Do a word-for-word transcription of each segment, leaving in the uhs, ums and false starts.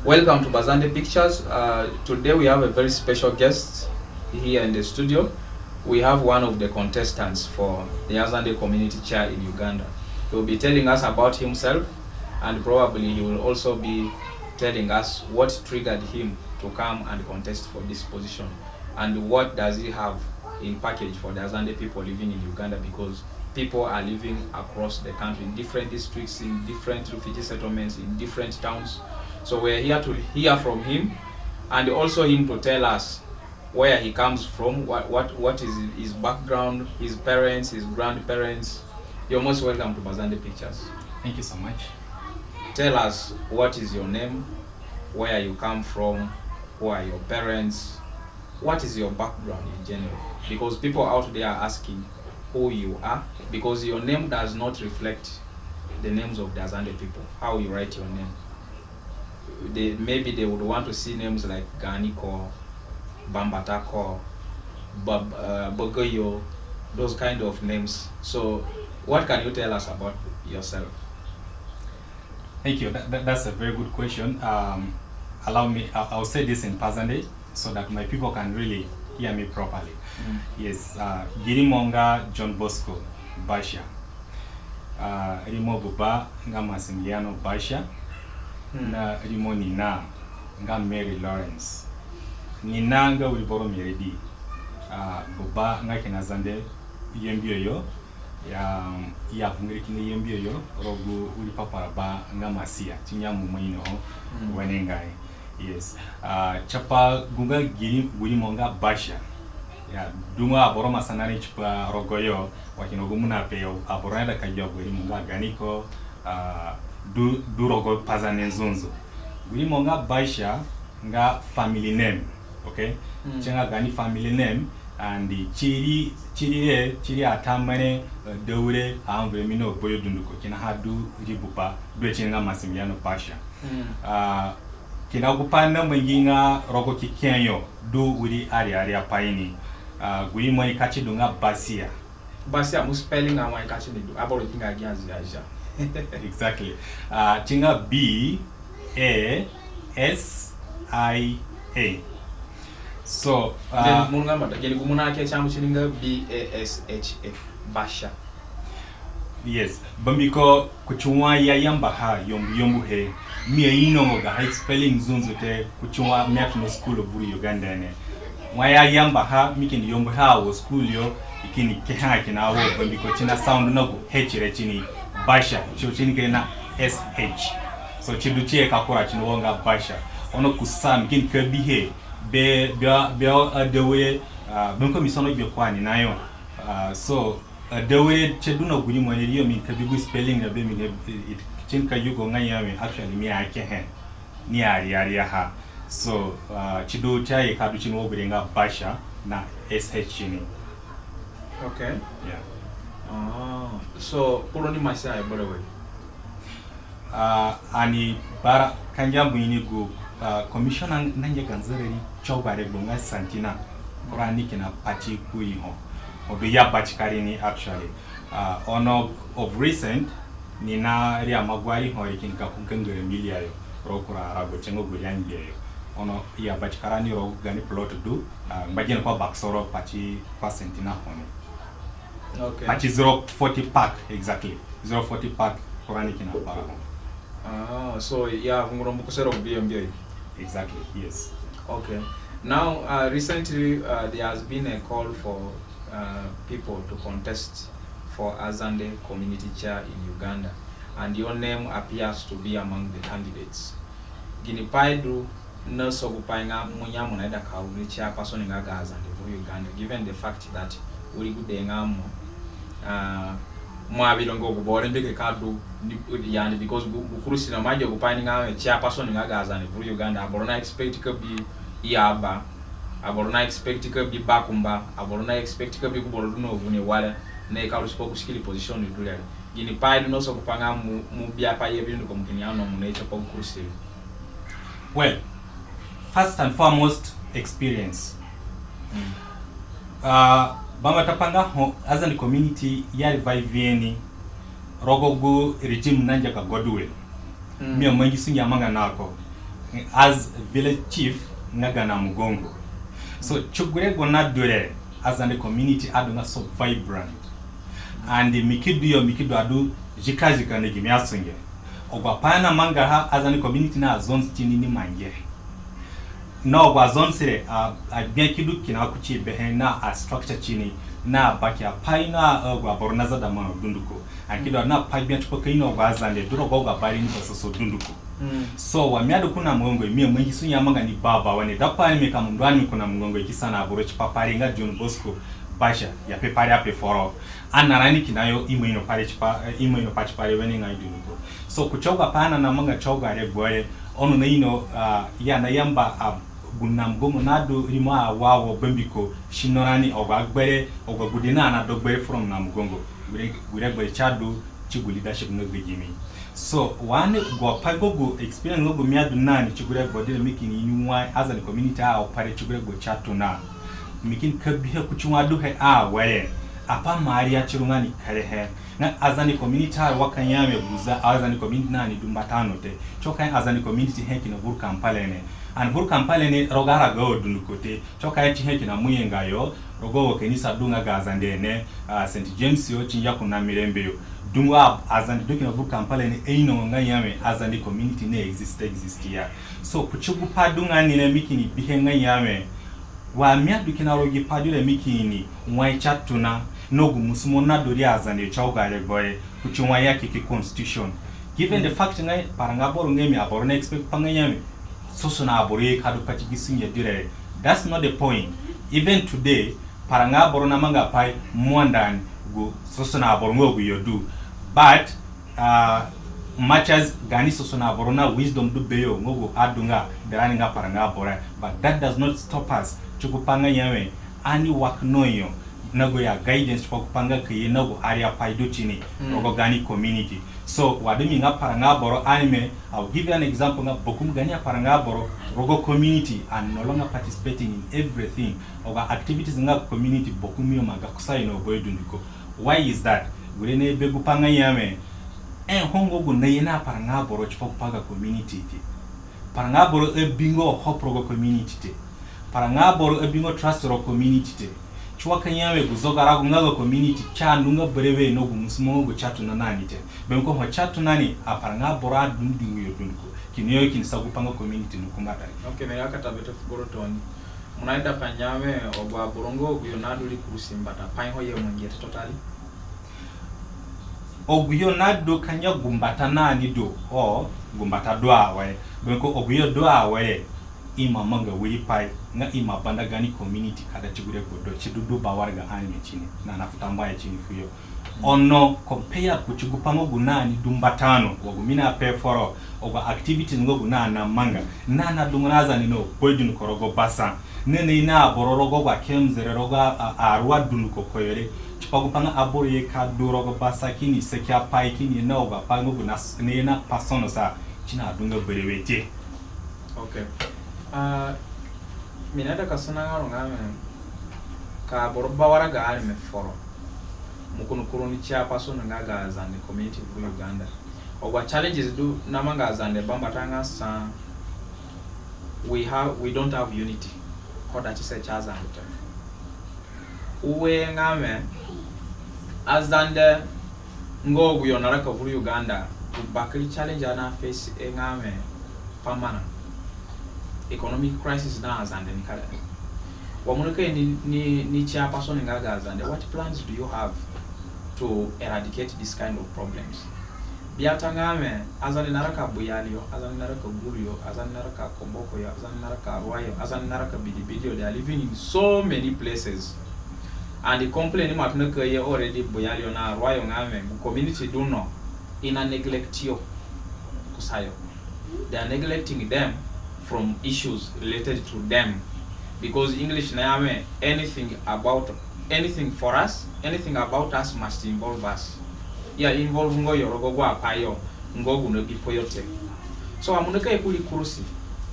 Welcome to Bazande Pictures. Uh, today we have a very special guest here in the studio. We have one of the contestants for the Azande Community Chair in Uganda. He will be telling us about himself, and probably he will also be telling us what triggered him to come and contest for this position, and what does he have in package for the Azande people living in Uganda, because people are living across the country in different districts, in different refugee settlements, in different towns. So we're here to hear from him, and also him to tell us where he comes from, what, what, what is his background, his parents, his grandparents. You're most welcome to Bazande Pictures. Thank you so much. Tell us, what is your name, where you come from, who are your parents, what is your background in general? Because people out there are asking who you are, because your name does not reflect the names of the Azande people, how you write your name. They, maybe they would want to see names like Ganiko, Bambatako, Bab, uh, Bogoyo, those kind of names. So, what can you tell us about yourself? Thank you. That, that, that's a very good question. Um, allow me, I'll, I'll say this in Pazande so that my people can really hear me properly. Yes, uh, gi rimo nga John Bosco Basha. Uh, rimo buba nga Massimiliano Basha. Na rimo nina nga Mary Lawrence. Nina nga wiri boro Meridi. Uh, buba nga kina Zande Yambio yo. Ya, ya vungiri kina Yambio yo, rogo gu wiri papara ba nga Masia, ti ni amu mo ino ho wenengai. Yes. Uh, tipa gu nga gi ri-, gu rimo nga Basha. Ya, du nga aboro ima sana re tipa rogoyo, wa kina gu mo na pe yo, aboro naida ka gia gu rimo nga Ganiko, uh, du, du rogo Pazande nzunzu. Gu rimo nga Basha nga family name, okay? Ti nga gaani family name, and ti ri, ti ri re, ti ri atamere, uh, dewire, a vungire mi na gbayo dunduko, kina ha du ri buba, du ti ni nga Massimiliano Basha. Uh, kina gu pai namangi nga rogo ki kenya yo, du wiri ariaria pai ni. Uh, gu rimo ni ka ti du nga Basia. Basia, mo spelling a wai ka ti ni du, aboro ki nga gia ziazia. Exactly. Uh, ti nga B A S I A. So, uh, then mo nga mata, gini gu mo na ke ti amu ti ni nga B A S H A, Basha. Yes, bambiko kuti wa i ayambaha yambu yambu he, mi ainongo gaha spelling nzunzu te, kuti wa mi atona school vuru Uganda ne. Wa i ayambaha, mi kini yambuhe awo school yo, i kini kehe kina wo, bambiko ti na sound na gu H re ti ni, Basha, ti ni kina S H. So ti du ti ye ka kura ti ni wo nga Basha. Ono kusa mi kini ka bihe be, be, be, uh, adewire, uh, bambiko mi sono gbe ku ani na yo. Uh, so, uh, adewire ti du na gu rimo ni ri yo, mi ka bi gu spelling na be mi ne, it, ti ni ka yugo nga ya mi, actually mi akehe ni ariaria ha. So, uh, ti du ti ye ka du ti ni wo gure nga Basha na S H ni. Okay. Yeah. Ah, so, kporo ni Masia e boro we? Uh, ani bara ka ngia mbu ini gu, uh, commissioner na ngia ga nzere ni ti agu aregbo nga Santina. Kura ni kina pati ku iho. Odu ya batika ri ni actually. Uh, ono of recent, ni na ri amagwari ho ri kini ka ku gangara milia yo. Rogo kura arago ti nga gu ri angbia yo. Ono ya batika rani rogo gaani plot du, uh, ngba gene ku Bakosoro pati ku Santina ho ni. Okay. Pati zero forty Park, exactly. Zero forty Park, kura ni kina bara ho. Ah, so ya vunguro mbu ku sero mbio mbio. Exactly, yes. Okay. Now, uh, recently, uh, there has been a call for, uh, people to contest for Azande community chair in Uganda, and your name appears to be among the candidates. Gini pai du na sogupai nga mo ya mo naida ka wiri chairperson nga ga Azande vuru Uganda, given the fact that wiri gude nga mo, ah, mo abi ro nga gu boro mbiko ka du ni, yani, because gu, gu kurusi na mo agia gupai ni nga chairperson nga ga Azande vuru Uganda, aboro na expect ka bi i aba, aboro na expect ka bi bakumba, aboro na expect ka bi gu boro du na vuni ware, na i ka rusi pa gu sikiri position du re. Gini pai du na sogupai nga mo, mo bi apai ye bi ndu ko mo kini ya no mo na i tipa gu kurusi re? Well, first and foremost, experience. Uh, bambata pa nga ho, Azande community ya revive ni rogo gu regime na ngia ga Godwill. Mi amangi sunge amanga na ko. as village chief nga ga Namugongo. So ti gu regbo nadu re, Azande community adu nga so vibrant. And mi ki du yo, mi ki du adu zika zika na gimi asunge. Agu apai namangaha, Azande community na zones tini ni mangi. Na agu azones re, a, agbia ki du kina kuti behe na astructure tini, na baki apai na agu aboro nazada ma dunduko. Ani ki du adu na pa gbia tipa ka ino agu Azande du rogo agu abari ni basasa dunduko. So wa mi adu ku Namugongo, mi amangisunge amanga ni babawa ni. Da pai ani mi ka mo ndu ani mi ku Namugongo, i ki sana aboro tipa pai re nga John Bosco Basha ya pe pai re ape foro. Ani na rani kina yo, i ima ino pai re tipa, i ima ino pai tipa re wenengai dunduko. So kuti agu apai ani namanga ti agu aregbo re, ono na ino, a, ya na yamba a gu Namugongo nadu rimo awawo, bambiko sino rani agu agbere, agu agude na, na du gbere from Namugongo. Gu re, gu regbo re ti adu ti gu leadership nga ga gimi. So wa ani gu apai nga gu experience nga gu mi adu na ni ti gu regbo re, mi kini ini wai Azande community a, apai re ti gu regbo ti atona. Mi kini ka bihe kuti wai duhe awere. Apai ma ari a tiru nga ni kerehe. Na Azande community a wa ka ya mi guza, Azande community na ni du mbata no te. Ti ka ya Azande community he kina vuru Kampala ni. Ani vuru Kampala ni rogo arago dunduko te. Ti ka ya ti he kina Muyenga yo, rogo agu akanisa du nga ga Azande ni, a, Saint James yo, ti ya ku Namirembe yo. Dungu a, Azande du kina vuru Kampala ni, i ino nga ya mi Azande community na exist, exist ya. So kuti gu pai du nga ni re, mi kini bihe nga ya mi, wa mi adu kina rogo gi pai du re, mi kini ini wai ti atona na gu musumo nadu ri Azande ti agu aregbo re, kuti wai ya keke constitution. Given the fact nga paranga aboro nga mi, aboro na expect pa nga ya mi sosono aboro ye ka du pati gi sunge du re. That's not the point. Even today, paranga aboro namanga pai more than gu sosono aboro nga agu yo du. But, a, much as gaani sosono aboro na wisdom du beyo nga gu adu nga berani nga paranga aboro, but that does not stop us ti gu pai nga ya mi ani work no yo na gu ya guidance tipa gu pai nga ka ye na gu ari apai du tini rogo gaani community. So wa du mi nga paranga aboro, ani mi, I will give you an example nga bakumba gaani aparanga aboro rogo community are no longer participating in everything. Agu activities nga community bakumba yo ma ga kusayo na aboro dunduko. Why is that? Gure na be gu pai nga ya mi, e, ho nga gu naye na paranga aboro tipa gu pai ga community te. Paranga aboro abinga hope rogo community te. Paranga aboro abinga trust rogo community te. Ti wa ka ya mi gu zogarago nga ga community, ti andu nga berewe na gu musumo nga gu ti atona na ni te. Bambiko ho ti atona ni, aparanga aboro adungu yo dunduko kini yo kini sa gu pai nga community ni ku mbata re. Okay, mi ga ka ta bete fu boro tooni. Mo naida ka ya mi agu aboro nga agu yo nadu ri kurusi mbata pai ho ye mangi te totally. Agu yo nadu ka ya gu mbata na ni du, o gu mbata du awere. Bambiko agu yo du awere, i ma manga wiri pai nga i ma banda gaani community ka da ti gure gbodo, ti du du ba waraga ani mi tini na na fu tambuahe tini fuyo. Ono compare kuti gu pai nga gu na ni du mbata no, wa gu mi na pe foro, agu activities nga gu na na manga, na na dungu na Azande no, boy dun ko rogo basa. Nene i na aboro rogo agu akemzere rogo a, a, arua dunduko ko yo re. Tipa gu pai nga aboro ye ka du rogo basa kini saki apai kini ye na agu apai nga gu na s-, ni ye na personal sa, ti na du nga berewe te. Okay. A, mi naida ka sana nga ro nga mi, ka boro ba waraga ani mi foro. Mo kunu kuru ni chairperson nga ga Azande community vuru Uganda. Agu achallenges du na manga Azande bambata nga sa, we have, we don't have unity. Ko da ti se ti Azande te. Ue nga mi, Azande nga agu yo naraka vuru Uganda, gu bakere challenge ana face e nga mi, pamara. Economic crisis na Azande ni kare. Wa mo nika ye ni, ni, ni chairperson nga ga Azande, what plans do you have to eradicate this kind of problems? Biata nga mi, Azande naraka Bweyale yo, Azande naraka Gulu yo, Azande naraka Koboko yo, Azande naraka Arua yo, Azande naraka Bidibidi yo, they are living in so many places. And the complain ima tona ka ye already Bweyale yo na Arua yo nga mi, gu community du no, i na neglect yo kusayo. They are neglecting them from issues related to them. Because English na ya mi, anything about, anything for us, anything about us must involve us. Ya involve nga yo rogo agu apai yo nga gu na bipo yo te. So wa mo nika ye kuri kurusi,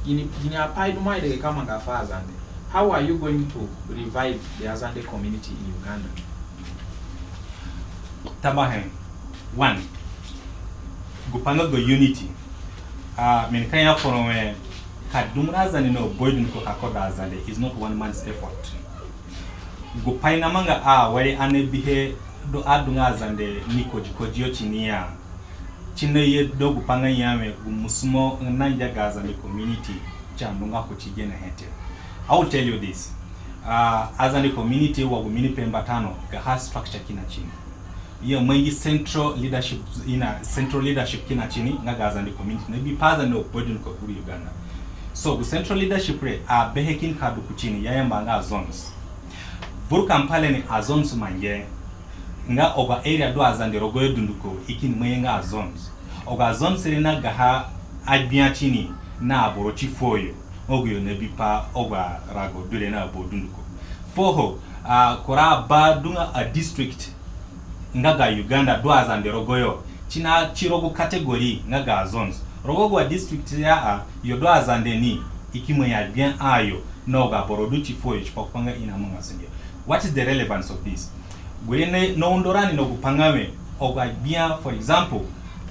gini, gini apai du mo aida ka manga fu Azande? How are you going to revive the Azande community in Uganda? Tambuahe. One, gu pai nga ga unity. A, mi nika ya foro we, Ka dungura Azande na aboro dunduko ka koda Azande is not one man's effort. Gupai namanga awere ani abihe du adunga Azande ni kodikodi yo tini ya. Ti naye du gupai nga ya we gu musumo nangia ga Azande community ti andunga kuti genehe te. I will tell you this. Uh, Azande community wa gu mi ni pe mbata no, gaha structure kina tini. I amangi central leadership, ina central leadership kina tini, nga ga Azande community nabipa Azande aboro dunduko vuru Uganda. So gu central leadership re abehe kini ka du kutini, i ayamba nga zones. Vuru Kampala ni azones mangi, nga agu area du Azande rogoyo dunduko i kini mai nga zones. Agu zones re na gaha agbia tini na aboro ti fuo yo, nga agu yo nabipa agu arago du re na aboro dunduko. Fuoho, a, kura aba du nga adistrict nga ga Uganda du Azande rogoyo, ti na ti rogo category nga ga zones. Rogo agu adistrict ya a, yo du Azande ni, i ki mai agbia ayo na agu aboro du ti fuo yo tipa gupai nga i namanga sunge. What is the relevance of this? Gure na, naundo rani na gupai nga we, agu agbia, for example,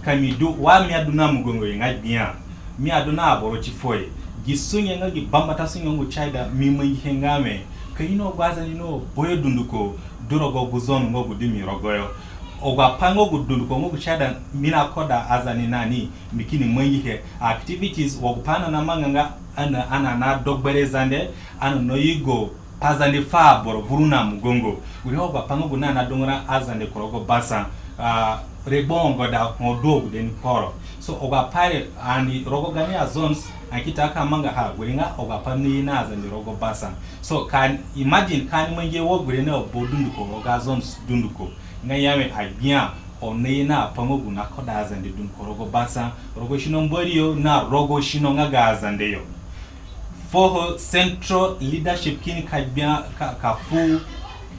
ka mi du, wa mi adu na Mugongo yo nga gbia, mi adu na aboro ti fuo yo, gi sunge nga gi bambata sunge nga gu si aida mi mangihe nga we, ka ino agu Azande na aboro dunduko du rogo gu zone nga gu du mi rogoyo. Agu apai nga gu dunduko nga gu si aida mi na koda Azande na ni, mi kini mangihe. Activities, wa gupai ani namanga nga ani, ani na do gbere Zande, ani nayugo pa Zande fu aboro vuru na Mugongo. Gure agu apai nga gu na, na dungura Azande ku rogo ba sa, a, regbo ongoda ho du agude ni kporo. So agu apai re ani rogo gaani azones, ani ki ta ka mangaha, gure nga agu apai naye na Azande rogo ba sa. So ka imagine ka ani mangihe wa gure na aboro dunduko rogo azones dunduko, nga ya we agbia oni naye na apai nga gu na koda Azande dunduko rogo ba sa, rogo sino Mbori yo na rogo sino nga ga Azande yo. Fuoho central leadership kini ka gbia, ka, ka fu,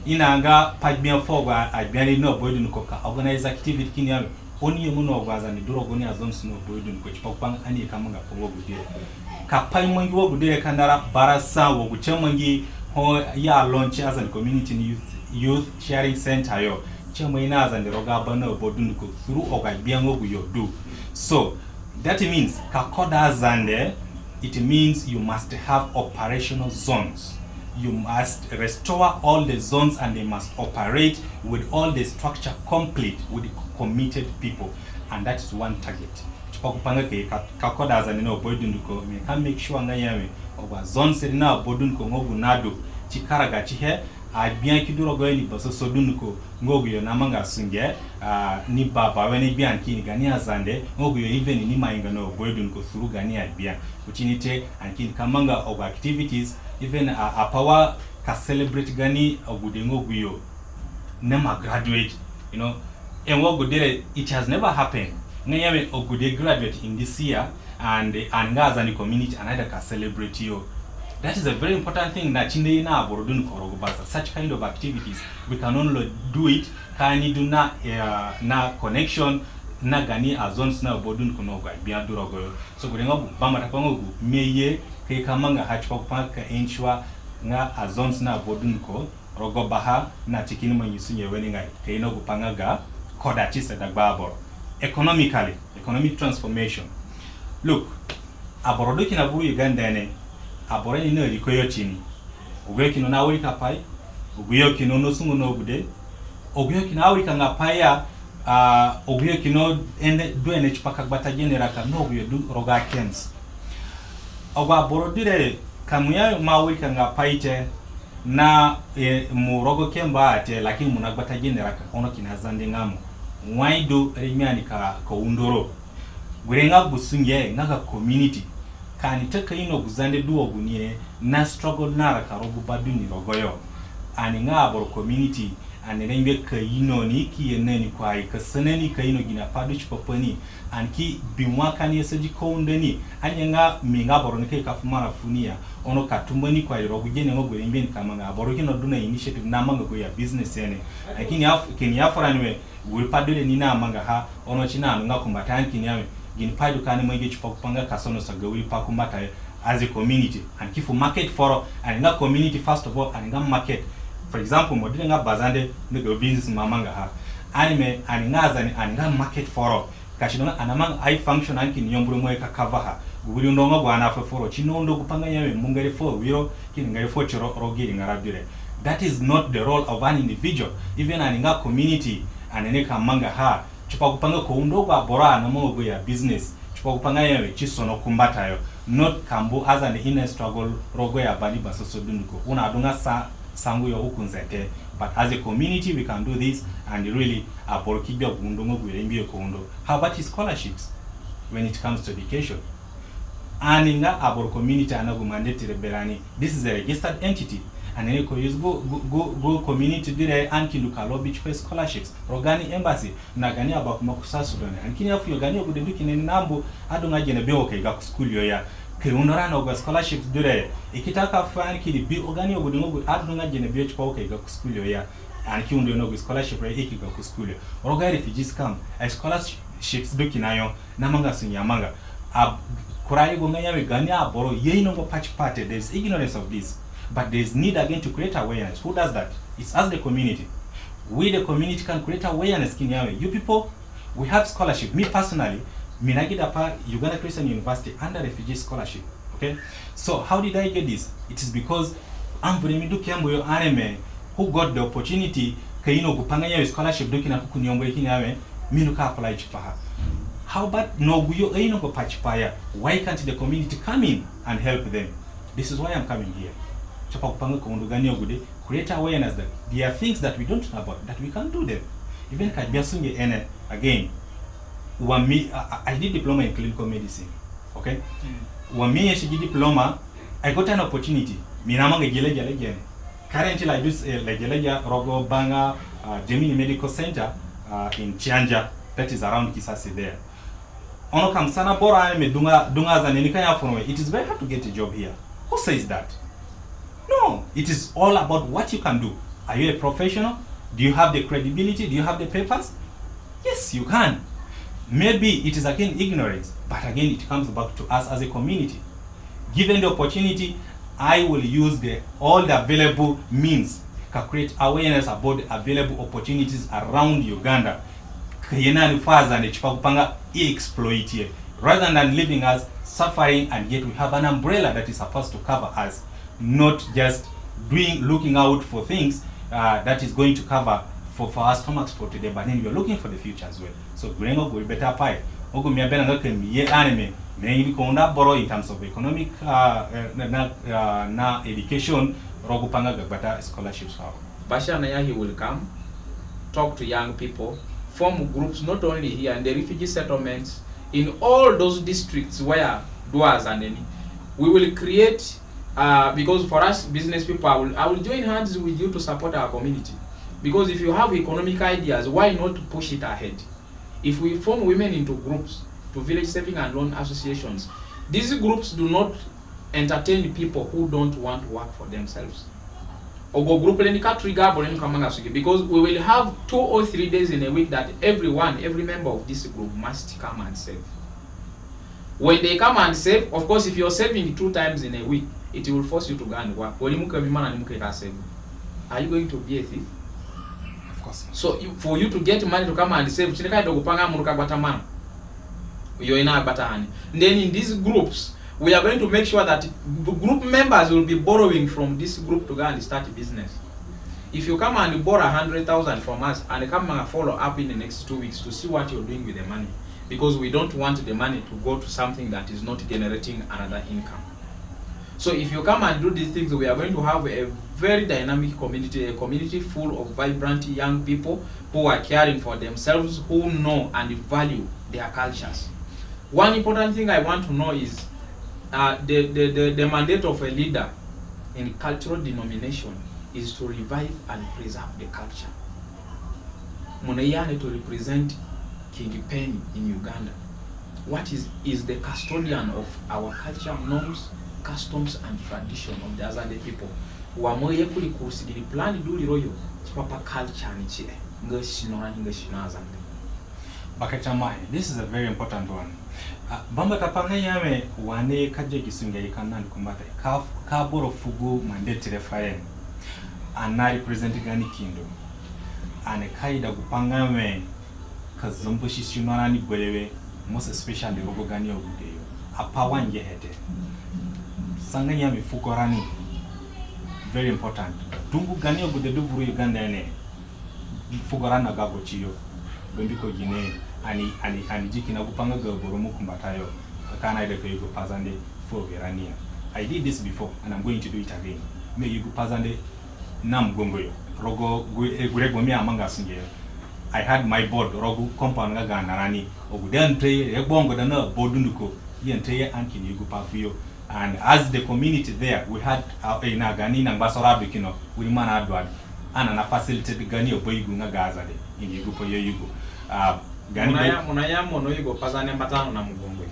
ina nga pa gbia fu agu agbia re na aboro dunduko ka organize activity kini ya we, oni ye mo na agu Azande du rogo gaani azones na aboro dunduko tipa gupai nga ani ye ka manga pai wa agude re. Ka pai mangi wa agude re ka nara bara sa wa gu si amangi ho i a launch Azande Community Youth, Youth Sharing Center yo, si amangi na Azande rogo aba na aboro dunduko through agu agbia nga gu yo du. So that means ka koda Azande, it means you must have operational zones. You must restore all the zones and they must operate with all the structure complete with committed people. And that is one target. Tipa gupai nga ka, ka koda Azande na aboro dunduko, mi ka make sure nga ya we agu azones re na aboro dunduko nga gu nadu ti karaga tihe, agbia ki du rogoyo ni basasa dunduko, nga agu yo namanga sunge, a, ni baba wene gbia, ani kini gaani Azande nga agu yo even ni mainga na aboro dunduko through gaani agbia. Kuti ni te, ani kini ka manga agu activities, even a, apai wa ka celebrate gaani agude nga agu yo naima graduate, you know, and wa agude re, it has never happened nga ya we agude graduate in this year, and, and nga Azande community ani aida ka celebrate yo. That is a very important thing. Na si naye na aboro dunduko rogo ba sa, such kind of activities, we can only do it ka ani du na, eh, na connection na gaani azones na aboro dunduko na agu agbia du rogoyo. So gure nga gu bambata pai nga gu mi aye ka mangaha tipa gupai ka ensure nga azones na aboro dunduko rogo baha na si kini mangi sunge wenengai, ka ino gupai nga ga kodatise dagba aboro. Economically, economic transformation. Look, aboro du kina vuru Uganda ni, aboro ni na riko yo tini. Agu yo kina na wirikapai, agu yo kina na sungu na agude, agu yo kina wirika nga pai ya, a, agu yo kina ene, du ene tipa ka gbata gene raka, na agu yo du rogo camps. Agu aboro du re, ka mo ya mo wirika nga pai te, na, e, mo rogo kemba te, lakini mo na gbata gene raka, ono kina Zande nga mo. Wai du rengbe ani ka, ka undo ro. Gure nga gu sunge nga ga community. Ka ani ta ka ino gu Zande du wa gu ni re na struggle na raka rogo ba du ni rogoyo. Ani nga aboro community, ani rengbe ka ino ni ki ye na ni kuari, ka sana ni ka ino gini pai du tipa pa ni. Ani ki bi wa ka ni asadi ka undo ni. Ani nga mi nga aboro ni ka ye ka fu marã fu ni ya. Ono ka tumba ni kuari rogo gene nga gu rengbe ni ka manga. Aboro kina du na initiative na manga gu ya business ene. Ani kini ya fu, kini ya fu rani we, wiri pai du re ni na mangaha, ono si na ndu nga kumbatayo, ani kini ya we, gini pai du ka ani mangi tipa gupai nga ka sonosa ga wiri pai kumbatayo as a community. Ani ki fu market foro, ani nga community first of all, ani nga market. For example, mo du re nga Bazande, ni ga business mo amangaha. Ani me, ani nga Azande, ani nga market foro. Ka si du nga ani amanga i function ani kini yambu ro mo ye ka cover ha. Gu wiri undo nga gu ani afuhe foro, si naundo gupai nga ya we mo ngere fuo wiro kini ngere fuo tiro rogo gi ringara du re. That is not the role of an individual. Even ani nga community, ani ni ka mangaha tipa gupai nga ka undo agu aboro ani amanga agu ya business tipa gupai nga ya we si sono ku mbatayo. Not ka mbu Azande in a struggle rogo agu ya bani basoso dunduko. U na du nga sa sangu yo ukunzete. But as a community, we can do this and really aboro ki gbia gu undo nga gu rengbe yo ka undo. How about scholarships when it comes to education? Ani nga aboro community ani na gu mandate re berani. This is a registered entity. Ani ni ka use gu, gu, gu, gu community du re ani ki ndu ka lobby tipa scholarships rogo gaani embassy na gaani abakumba ku South Sudan. Ani kini ya fu yo gaani agude du kina ni na mbu adunga gene beyo ka iga ku school yo ya. Ka i undo rani agu scholarships du re, i ki ta ka fu ani kini bi gaani agude nga gu adunga gene beyo tipa ka iga ku school yo ya. Ani ki undo yo na gu scholarship re i ki ga ku school yo. Rogo ga refugees camp, a scholarships du kina yo, na manga sunge amanga. A, kura yugo nga ya we gaani aboro ye inongo pati pati, there is ignorance of this. But there is need again to create awareness. Who does that? It's us, the community. We, the community, can create awareness kini ya we, you people, we have scholarship. Me personally, mi na gida pa Uganda Christian University under refugee scholarship. Okay? So how did I get this? It is because avuremi du ki yambu yo areme who got the opportunity ka ino gupai nga ya we scholarship du kina ku kuni yambu yo kini ya we mi ndu ka apply tipaha. How about na agu yo ainongo pa tipa ya? Why can't the community come in and help them? This is why I'm coming here. Tipa gupai nga ka undo gaani agude, create awareness that there are things that we don't know about, that we can do them. Even ka gbia sunge ene, again, wa mi, I, I did diploma in clinical medicine. Okay? Wa mi nyasi gi diploma, I got an opportunity. Mi na manga gi legelegene. Currently, I do, eh, legelegea rogo Banga, uh, Gemini Medical Center, uh, in Kyanja, that is around Kisasi there. Ono ka mi sana boro areme du nga, du nga Azande ni ka ya fu ro we, it is very hard to get a job here. Who says that? No, it is all about what you can do. Are you a professional? Do you have the credibility? Do you have the papers? Yes, you can. Maybe it is again ignorance, but again it comes back to us as a community. Given the opportunity, I will use the, all the available means ka create awareness about the available opportunities around Uganda. Ka ye na ni fu Azande tipa gupai nga i exploit ye. Rather than leaving us suffering, and yet we have an umbrella that is supposed to cover us, not just doing, looking out for things, uh, that is going to cover for, for our stomachs for today, but then we are looking for the future as well. So gu rengo gu ri bete apai, agu mi aberã nga ka mi ye areme, mi ini ka undo aboro in terms of economic, uh, eh, na, na, uh, na education, rogo gupai nga ga gbata scholarships fao. Bashir Nyahi will come, talk to young people, form groups not only here in the refugee settlements, in all those districts where du Azande ni. We will create, uh, because for us business people, I will, I will join hands with you to support our community. Because if you have economic ideas, why not push it ahead? If we form women into groups, to village saving and loan associations, these groups do not entertain people who don't want to work for themselves. Agu group re ni ka trigger aboro ni ka manga sunge, because we will have two or three days in a week that everyone, every member of this group must come and save. When they come and save, of course, if you're saving two times in a week, it will force you to go and work. Wari mo ka mi mana ni mo ka save. Are you going to be a thief? Of course not. So you, for you to get money to come and save, si ni ka ida gupai nga mo ru ka gbata mana. Yo i na gbata ha ni. Then in these groups, we are going to make sure that the group members will be borrowing from this group to go and start business. If you come and borrow a hundred thousand from us and come and follow up in the next two weeks to see what you're doing with the money, because we don't want the money to go to something that is not generating another income. So if you come and do these things, we are going to have a very dynamic community, a community full of vibrant young people who are caring for themselves, who know and value their cultures. One important thing I want to know is, uh, the, the, the, the mandate of a leader in cultural denomination is to revive and preserve the culture. Mo na ye ani to represent King Peni in Uganda. What is, is the custodian of our culture, norms, customs, and tradition of the Azande people. Wa mo ye kurii kurusi gini plan du ri royo, tipa pa culture ni tie, nga sino rani nga sino Azande. Bakere tambuahe, this is a very important one. Ah, bambata pa nga ya we wa ani ka dia gi sunge i ka na ni ku mbata, ka, ka boro fu gu mandate re fere. Ani na represent gaani kindo. Ani ka ida gupai nga we ka zamba sisi no rani berewe, most especially rogo gaani agude yo. Apai wa ngehe te. Sa nga ya mi fugo rani. Very important. Dungu gaani agude du vuru Uganda ene. Fugo rani na gako tiyo. Bambiko gine ani, ani, ani di kina gu pai nga ga boro mo kumbatayo. Ka ani aida ka yugo Pazande fu awirani ya. I did this before and I'm going to do it again. Mi yugo Pazande na mugongo yo. Rogo gu, e, gu regbo mi amanga sunge yo. I had my board, rogo compound nga ga na rani. Agude ani ta ye, regbo ongoda na board dunduko. I ani ta ye ani kini yugo pai fuyo. And as the community there, we had, uh, ina gaani na ngbasoro adu kino, wiri mana adu adu. Ani na facilitate gaani abayugu nga ga Azande. Ini yugo pai yo yugo. Uh, gaani mo na ya, mo na ya mo no yugo Pazande mbata no na mugongo yo.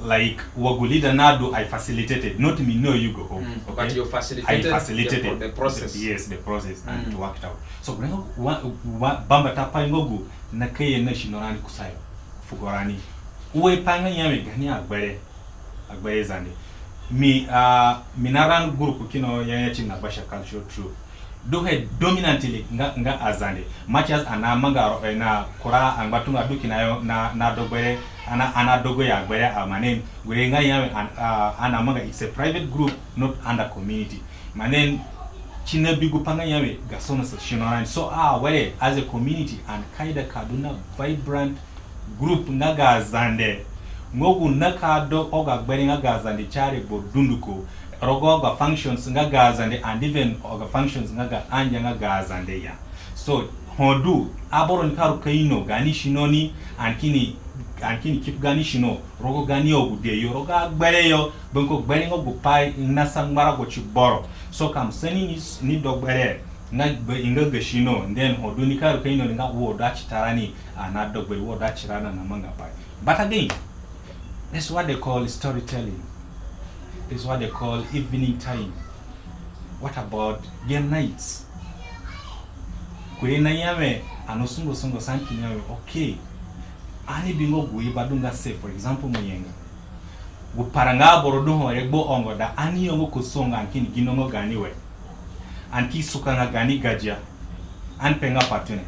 Like, wa gu leader nadu, I facilitated, not mi no yugo ho. Mm, okay? But you facilitated, I facilitated the, the process. Yes, the process, and, mm, it worked out. So, gu rengo wa, wa, bambata pai nga gu na ka ye na sino rani kusayo. Fugo rani. Ue pai nga ya mi gaani agbere. Agbere Zande. Mi, uh, mi na run group kino ya, ya ti na Basha Cultural Troupe. Duhe dominantly nga, nga Azande. Much as ani amanga ro, eh, na kura angbatunga du kina yo na, na dogbere, ani, ani adogo ya agbere, a, manen, gure nga ya mi, an, uh, ani amanga, it's a private group, not under community. Manen, ti na bi gu pai nga ya mi, ga sono sa sino rani. So, a, were, as a community, ani ka ida ka du na vibrant group nga ga Azande, nga gu na ka do agu agbere nga ga Azande ti aregbo dunduko, rogo agu afunctions nga ga Azande, and even agu afunctions nga ga angia nga ga Azande ya. So, ho du, aboro nika ru ka ino gaani sino ni, ani kini, ani kini keep gaani sino rogo gaani agude yo, rogo agbere yo, bambiko gbere nga gu pai na sa ngbarago ti boro. So, ka mo sa ni, ni, ni dogbere, nga gbe, i nga ga sino, then ho du nika ru ka ino ni nga wo du atita rani, ani adogbere wo du atita rani na manga pai. But again, that's what they call storytelling. That's what they call evening time. What about game nights? Kure na ya mi, ani asungu sungu sa ani kini ya mi, okay. Ani bingo gu i ba du nga, say, for example, Muyenga. Gu paranga aboro du ho regbo ongoda, ani yongo ku songa, ani kini gindo nga gaani we. Ani ki suka nga gaani gadia. Ani pe nga patune.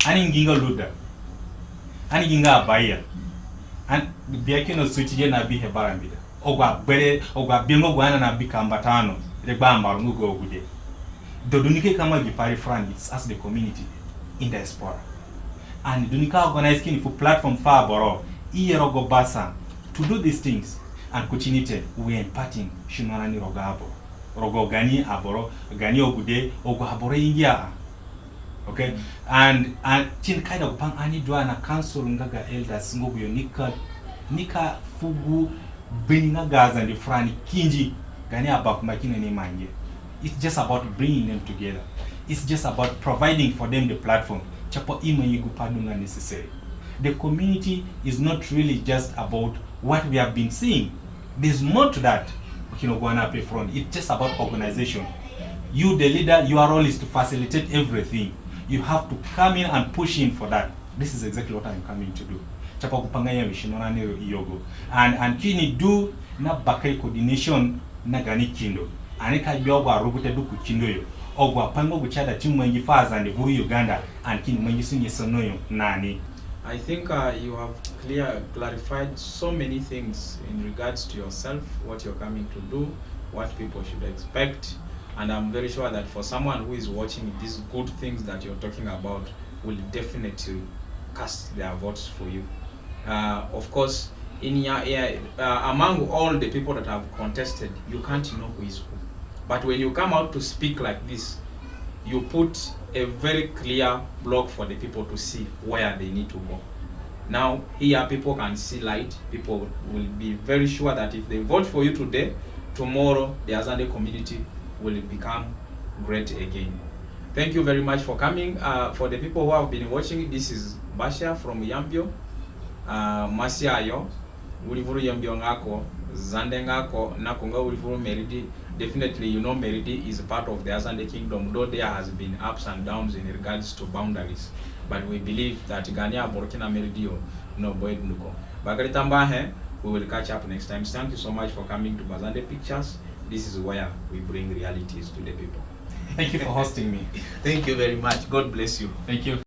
Ani ngi nga luda. Ani ngi nga abaya. Ani bia kina suti je na bihe barambida. Agu agbere, agu abingo gu ani na bi ka mbata no. Regbo ambaro nga gu agude. Do du nika ka ma gi pai re fu rani, it's as the community in diaspora. And du nika organize kini fu platform fu aboro i ye rogo basa to do these things. And kuti ni te, we are imparting sino rani rogo aboro. Rogo gaani aboro, gaani agude, agu aboro ingia. Okay? And, and ti ni ka ida gu pai ani du na council nga ga elders nga gu yo nika, nika fu gu beni nga ga Azande fu rani kindi gaani abakumba kina ni mangi. It's just about bringing them together. It's just about providing for them the platform. Tipa i mangi gu pai du nga necessary. The community is not really just about what we have been seeing. There's more to that. Kina gu ani ape fu roni. It's just about organization. You, the leader, your role is to facilitate everything. You have to come in and push in for that. This is exactly what I'm coming to do. Tipa gu pai nga ya mi sino rani yugo. And, and kini du na bakere coordination na gaani kindo. Ani ka gbia agu arugute du ku kindo yo. Agu apai nga gu si aida ti mangi fu Azande vuru Uganda, ani kini mangisunge sa na yo na ni. I think, uh, you have clear, clarified so many things in regards to yourself, what you're coming to do, what people should expect. And I'm very sure that for someone who is watching, these good things that you're talking about will definitely cast their votes for you. Uh, of course, in your, uh, among all the people that have contested, you can't know who is who. But when you come out to speak like this, you put a very clear block for the people to see where they need to go. Now, here people can see light. People will be very sure that if they vote for you today, tomorrow the Azande community will become great again. Thank you very much for coming. Uh, for the people who have been watching, this is Basha from Yambio. Uh, Masiayo, wiri vuru Yambio nga ko, Zande nga ko, na ko nga wiri vuru Maridi. Definitely, you know, Maridi is part of the Azande kingdom, though there has been ups and downs in regards to boundaries. But we believe that gaani aboro kina Maridi yo no boy dunduko. Bakere tambuahe, we will catch up next time. Thank you so much for coming to Bazande Pictures. This is where we bring realities to the people. Thank you for hosting me. Thank you very much. God bless you. Thank you.